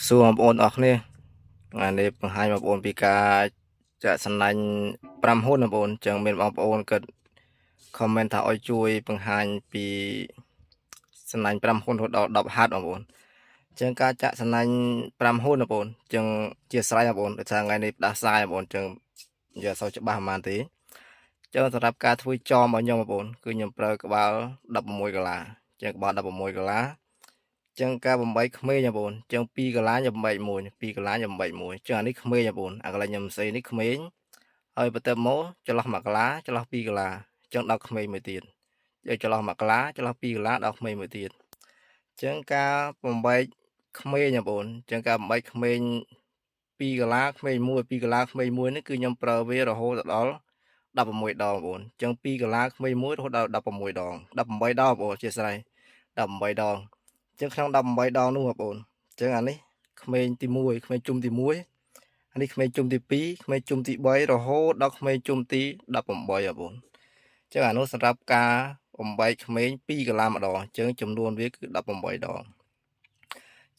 សួរបងប្អូនអរគ្នាថ្ងៃនេះបង្ហាញបងប្អូនពីការចាក់សំណាញ់5ហ៊ុនបងប្អូនចឹងមានបងប្អូនគាត់ comment ថាឲ្យជួយបង្ហាញពីសំណាញ់5ហ៊ុនរហូតដល់10ហាត់បងប្អូនចឹងការចាក់សំណាញ់5ហ៊ុនបងប្អូនចឹងជាស្រ័យបងប្អូនដោយសារថ្ងៃនេះផ្ដាសាយបងប្អូនចឹងនិយាយអត់សូវច្បាស់ប៉ុន្មានទេចឹងសម្រាប់ការធ្វើចមរបស់ខ្ញុំបងប្អូនគឺខ្ញុំប្រើក្បាល16កាឡាចឹងក្បាល16កាឡាចឹងការបំបីក្មេងបងប្អូនចឹង2កាឡាខ្ញុំបំបីមួយ2កាឡាខ្ញុំបំបីមួយចឹងអានេះក្មេងបងប្អូនអាកន្លែងខ្ញុំសេនេះក្មេងហើយបន្ទាប់មកចន្លោះ1កាឡាចន្លោះ2កាឡាចឹងដល់ក្មេងមួយទៀតយកចន្លោះ1កាឡាចន្លោះ2កាឡាដល់ក្មេងមួយទៀតចឹងការបំបែកក្មេងបងប្អូនចឹងការបំបែកក្មេង2កាឡាក្មេង1 2កាឡាក្មេង1នេះគឺខ្ញុំប្រើវារហូតដល់16ដងបងប្អូនចឹង2កាឡាក្មេង1រហូតដល់16ដង18ដងបងប្អូនជាស្រ័យ18ដងចឹងក្នុង18ដងនោះបងប្អូនចឹងអានេះក្មេងទី1ក្មេងជុំទី1អានេះក្មេងជុំទី2ក្មេងជុំទី3រហូតដល់ក្មេងជុំទី18បងប្អូនចឹងអានោះសម្រាប់ការបំបែកក្មេង2កាឡាម្ដងចឹងចំនួនវាគឺ18ដង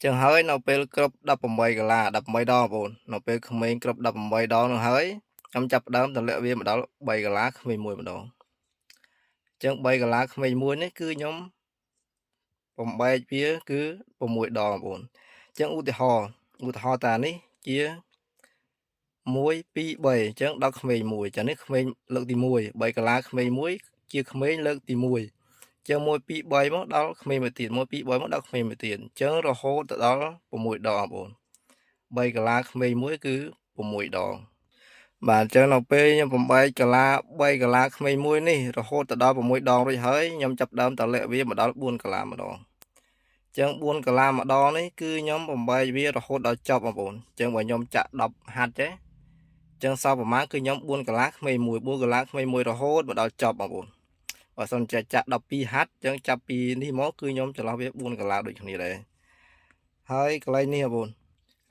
ចឹងហើយនៅពេលគ្រប់18កាឡា18ដងបងប្អូននៅពេលក្មេងគ្រប់18ដងនោះហើយខ្ញុំចាប់ផ្ដើមទម្លាក់វាមកដល់3កាឡាក្មេងមួយម្ដងចឹង3កាឡាក្មេងមួយនេះគឺខ្ញុំបំបែកវាគឺ6ដងបងប្អូនអញ្ចឹងឧទាហរណ៍តានេះជា1 2 3អញ្ចឹងដល់ក្មេង1ចឹងនេះក្មេងលើកទី1 3កាឡាក្មេង1ជាក្មេងលើកទី1អញ្ចឹង1 2 3មកដល់ក្មេងមួយទៀត1 2 3មកដល់ក្មេងមួយទៀតអញ្ចឹងរហូតទៅដល់6ដងបងប្អូន3កាឡាក្មេង1គឺ6ដងបាទអញ្ចឹងនៅពេលខ្ញុំបំបែកកាឡា3កាឡាក្មេងមួយនេះរហូតទៅដល់6ដងរួចហើយខ្ញុំចាប់ដើមតម្លាក់វាមកដល់4កាឡាម្ដងចឹង4កាឡាម្ដងនេះគឺខ្ញុំបំបែកវារហូតដល់ចប់បងប្អូនចឹងបើខ្ញុំចាក់10ហាត់ទេចឹងសល់ប្រមាណគឺខ្ញុំ4កាឡាក្មេង1 4កាឡាក្មេង1រហូតមកដល់ចប់បងប្អូនបើសិនជាចាក់12ហាត់ចឹងចាប់ពីនេះមកគឺខ្ញុំចន្លោះវា4កាឡាដូចគ្នាដែរហើយកន្លែងនេះបងប្អូន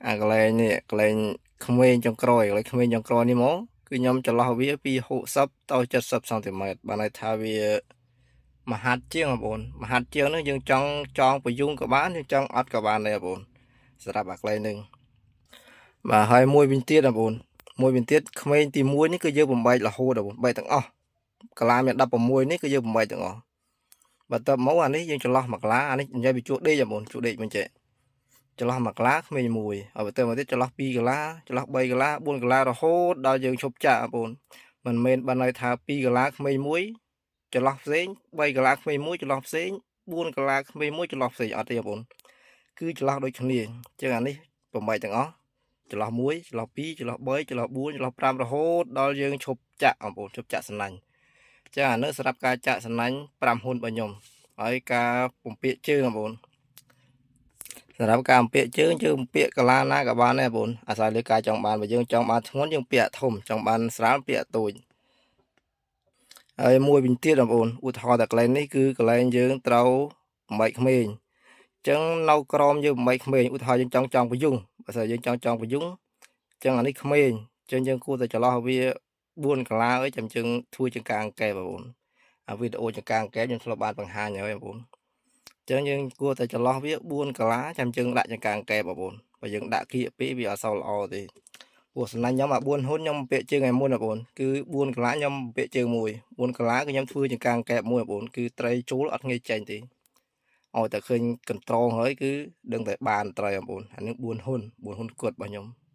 អាកន្លែងនេះកន្លែងក្មេងចុងក្រោយកន្លែងក្មេងចុងក្រោយនេះមកគឺខ្ញុំចន្លោះវាពី60ទៅ70សង់ទីម៉ែត្របានន័យថាវាមហាត់ជាងបងប្អូនមហាត់ជាងនោះយើងចង់ចងពយុងក៏បានយើងចង់អត់ក៏បានដែរបងប្អូនសម្រាប់អាកន្លែងនឹងបាទហើយមួយវិញទៀតបងប្អូនមួយវិញទៀតក្មេងទី1នេះគឺយើងបំបែករហូតបងប្អូនបែកទាំងអស់កាឡាមាន16នេះគឺយើងបំបែកទាំងអស់បើតើមកអានេះយើងចន្លោះមួយកាឡាអានេះនិយាយពីជួដេកបងប្អូនជួដេកមិនចេះចន្លោះមួយកាឡាក្មេងមួយហើយបើទៅមកទៀតចន្លោះ2កាឡាចន្លោះ3កាឡា4កាឡារហូតដល់យើងឈប់ចាក់បងប្អូនមិនមែនបានន័យថា2កាឡាក្មេងមួយចន្លោះផ្សេង3កាឡាក្មេងមួយចន្លោះផ្សេង4កាឡាក្មេងមួយចន្លោះផ្សេងអត់ទេបងប្អូនគឺចន្លោះដូចគ្នាអញ្ចឹងអានេះបំបែកទាំងអស់ចន្លោះ1ចន្លោះ2ចន្លោះ3ចន្លោះ4ចន្លោះ5រហូតដល់យើងឈប់ចាក់បងប្អូនឈប់ចាក់សំណាញ់អញ្ចឹងអានេះសម្រាប់ការចាក់សំណាញ់5ហ៊ុនរបស់ខ្ញុំហើយការបំពាកជើងបងប្អូនសម្រាប់ការបំពាកជើងយើងបំពាកកាឡាណាក៏បានដែរបងប្អូនអាស្រ័យលើការចង់បានបើយើងចង់បានធ្ងន់យើងពាក់ធំចង់បានស្រាលពាក់តូចហើយមួយវិញទៀតបងប្អូនឧទាហរណ៍តែកន្លែងនេះគឺកន្លែងយើងត្រូវបំបែកក្មេងអញ្ចឹងនៅក្រោមយើងបំបែកក្មេងឧទាហរណ៍យើងចង់ចង់ពយុងបើសិនយើងចង់ចង់ពយុងអញ្ចឹងអានេះក្មេងអញ្ចឹងយើងគួរតែចន្លោះវា4កាឡាអីចាំជើងធ្វើចង្កាងកែបងប្អូនអាវីដេអូចង្កាងកែខ្ញុំធ្លាប់បានបង្ហាញហើយបងប្អូនអញ្ចឹងយើងគួរតែចន្លោះវា4កាឡាចាំជើងដាក់ចង្កាងកែបងប្អូនបើយើងដាក់គៀកពេកវាអត់សូវល្អទេព្រោះសំណាញ់ខ្ញុំអា4ហ៊ុនខ្ញុំពាក់ជើងឯមុនបងប្អូនគឺ4កាឡាខ្ញុំពាក់ជើងមួយ4កាឡាគឺខ្ញុំធ្វើចង្កាងកែបមួយបងប្អូនគឺត្រីចូលអត់ងាយចេញទេឲ្យតែឃើញកន្ត្រងហើយគឺដឹងតែបានត្រីបងប្អូនអានឹង4ហ៊ុន4ហ៊ុនគត់របស់ខ្ញុំ។